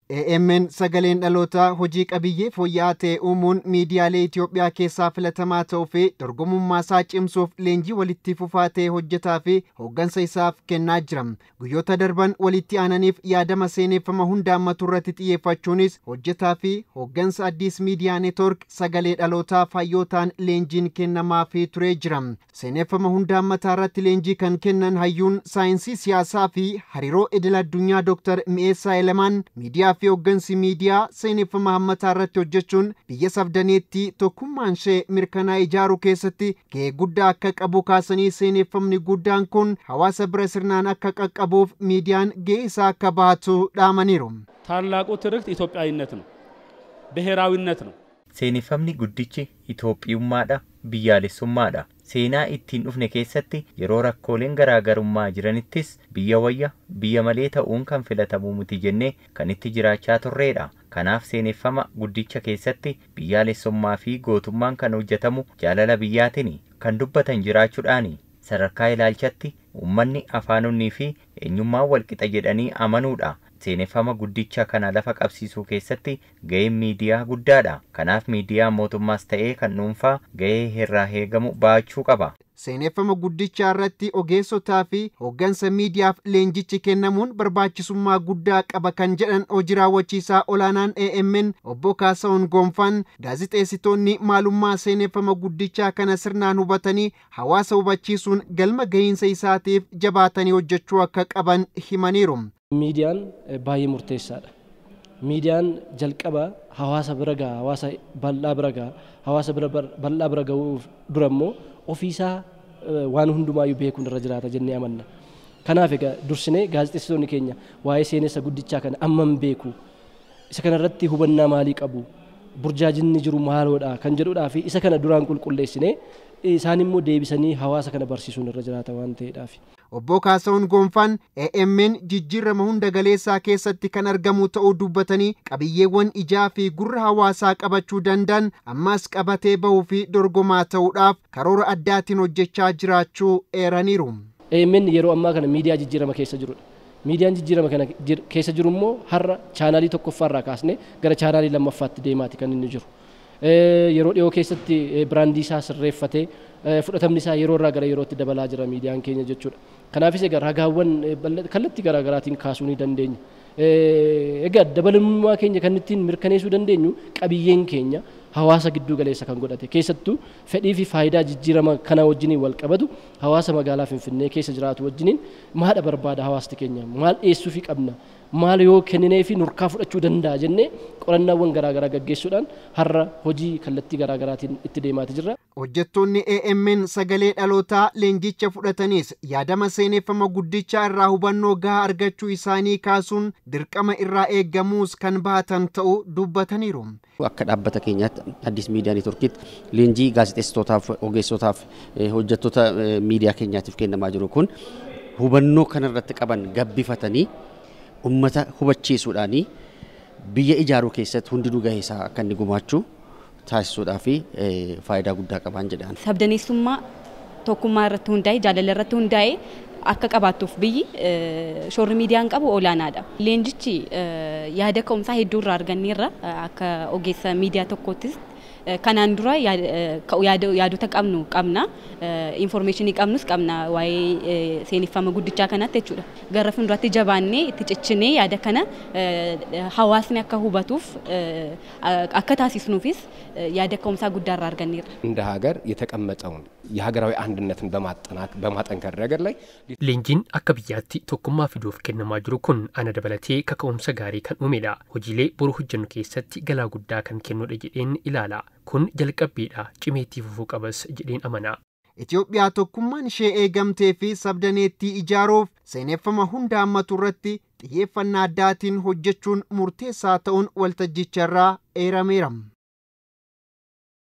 AMN sagaleen dhalootaa hojii qabiyyee fooyya'aa ta'e uumuun miidiyaalee Itoophiyaa keessaa filatamaa ta'uu fi dorgomummaa isaa cimsuuf leenjii walitti fufaa ta'e hojjetaa fi hooggansa isaaf kennaa jira. Guyyoota darban walitti aananiif yaadama seeneffama hunda hammatu irratti xiyyeeffachuunis hojjetaa fi hooggansa Addis Miidiyaa Neetwoork sagalee dhalootaa fayyootaan leenjiin kennamaafii turee jira. Seeneffama hunda hammataa irratti leenjii kan kennan hayyuun saayinsii siyaasaa fi hariiroo idil addunyaa Dr. Mi'eessaa Elemaan miidiyaa fi hooggansi miidiyaa seeneffama hammataa irratti hojjechuun biyya sabdaneetti tokkummaan ishee mirkanaa ijaaruu keessatti gahee guddaa akka qabu kaasanii seeneffamni guddaan kun hawaasa bira sirnaan akka qaqqabuuf miidiyaan gahee isaa akka bahatu dhaamaniiru. ታላቁ ትርክት ኢትዮጵያዊነት ነው፣ ብሔራዊነት ነው። Seeneffamni guddichi Itoophiyummaadha, biyyaalessummaadha. Seenaa ittiin dhufne keessatti yeroo rakkooleen garaagarummaa jiranittis biyya wayya biyya malee ta'uun kan filatamu miti jennee kan itti jiraachaa turreedha. Kanaaf seeneffama guddicha keessatti biyyaalessummaa fi gootummaan kan hojjetamu jaalala biyyaatiin kan dubbatan jiraachuudhaani. Sadarkaa ilaalchatti uummanni afaanonnii fi eenyummaan walqixa jedhanii amanuudha. Seeneffama guddicha kana lafa qabsiisuu keessatti gaheen miidiyaa guddaadha. Kanaaf miidiyaa mootummaas ta'ee kan dhuunfaa gahee irraa eegamu baachuu qaba. Seeneffama guddichaa irratti ogeessotaa fi hooggansa miidiyaaf leenjichi kennamuun barbaachisummaa guddaa qaba kan jedhan hojii raawwachiisaa olaanaan AMN obbo Kaasahuun Goonfaan gaazixeessitoonni maalummaa seeneffama guddichaa kana sirnaan hubatanii hawaasa hubachiisuun galma gahiinsa isaatiif jabaatanii hojjechuu akka qaban himaniiru. Miidiyaan baay'ee murteessaadha. Miidiyaan jalqaba hawaasa bira gaha, hawaasa bal'aa bira gaha, hawaasa bira bal'aa bira gahuuf dura immoo ofiisaa waan hundumaayyuu beekuun irra jiraata jennee amanna. Kanaaf egaa dursinee gaazexeessitoonni keenya waa'ee seenessa guddichaa kana ammam beeku, isa kanarratti hubannaa maalii qabu, burjaajinni jiru maaloodha kan jedhudhaa fi isa kana duraan qulqulleessinee isaan immoo deebisanii hawaasa kana barsiisuun irra jiraata waan ta'eedhaaf. Obbo Kaasahuun Goonfaan AMN jijjiirama hunda galeessaa keessatti kan argamu ta'uu dubbatanii qabiyyeewwan ijaa fi gurra hawaasaa qabachuu danda'an ammas qabatee bahuu fi dorgomaa ta'uudhaaf karoora addaatiin hojjechaa jiraachuu eeraniiru. AMN yeroo ammaa kana miidiyaa jijjiirama keessa jirudha. Miidiyaan jijjiirama kana keessa jiru immoo har'a chaanaalii tokkoffaarraa kaasnee gara chaanaalii lammaffaatti deemaati kan inni jiru. Yeroo dhiyoo keessatti biraandii isaa sirreeffatee fudhatamni isaa yeroo irraa gara yerootti dabalaa jira miidiyaan keenya jechuudha. Kanaafis egaa ragaawwan kallattii garaa garaatiin kaasuu ni dandeenya. Egaa dabalummaa keenya kan ittiin mirkaneessuu dandeenyu qabiyyeen keenya hawaasa gidduu galeessa kan godhate keessattuu fedhii fi faayidaa jijjiirama kana wajjiniin wal qabatu hawaasa magaalaa Finfinnee keessa jiraatu wajjiniin maadha barbaada hawaasti keenya maal dhiyeessuufii qabna maal yoo kenninee fi nurkaa fudhachuu danda'a jennee qorannaawwan garaa garaa gaggeessuudhaan har'a hojii kallattii garaa garaatiin itti deemaati jirra. Hojjettoonni AMN sagalee dhalootaa leenjicha fudhatanis yaadama seeneffama guddichaa irraa hubannoo gahaa argachuu isaanii kaasuun dirqama irraa eeggamuus kan bahatan ta'uu dubbataniiru. Akka dhaabbata keenyaatti Addis Miidiyaa Neetwoorkiitti leenjii gaazexeessitootaaf, ogeessotaaf, hojjettoota miidiyaa keenyaatiif kennamaa jiru kun hubannoo kanarratti qaban gabbifatanii uummata hubachiisuudhaanii biyya ijaaruu keessatti hundinuu gahee isaa akka inni gumaachuu taasisuudhaa fi faayidaa guddaa qaban jedhan. Sabdaneessummaa tokkummaa irratti hundaa'e jaalala irratti hundaa'e akka qabaattuuf biyyi shoorri miidiyaan qabu olaanaadha. Leenjichi yaada ka'umsaa hedduu irraa arganneerra akka ogeessa miidiyaa tokkoottis kanaan dura yaadota qabnu qabna infoormeeshinii qabnus qabna waa'ee seeneffama guddichaa kanatti jechuudha. Gara fuulduraatti jabaannee itti cichinee yaada kana hawaasni akka hubatuuf akka taasisnuufis yaada ka'umsaa guddaa irraa arganneerra. እንደ ሀገር የተቀመጠውን የሀገራዊ አንድነትን በማጠንከር ረገድ ላይ Leenjiin akka biyyaatti tokkummaa fiduuf kennamaa jiru kun ana dabalatee kaka'umsa gaarii kan uumedha. Hojiilee boru hojjennu keessatti galaa guddaa kan kennudha jedheen ilaala. Kun jalqabbiidha. Cimeetti fufuu qabas jedheen amana. Itoophiyaa tokkummaan ishee eegamtee fi sabdaneettii ijaaruuf seeneffama hunda hammatu irratti xiyyeeffannaa addaatiin hojjechuun murteessaa ta'uun waltajjicharraa eerameera.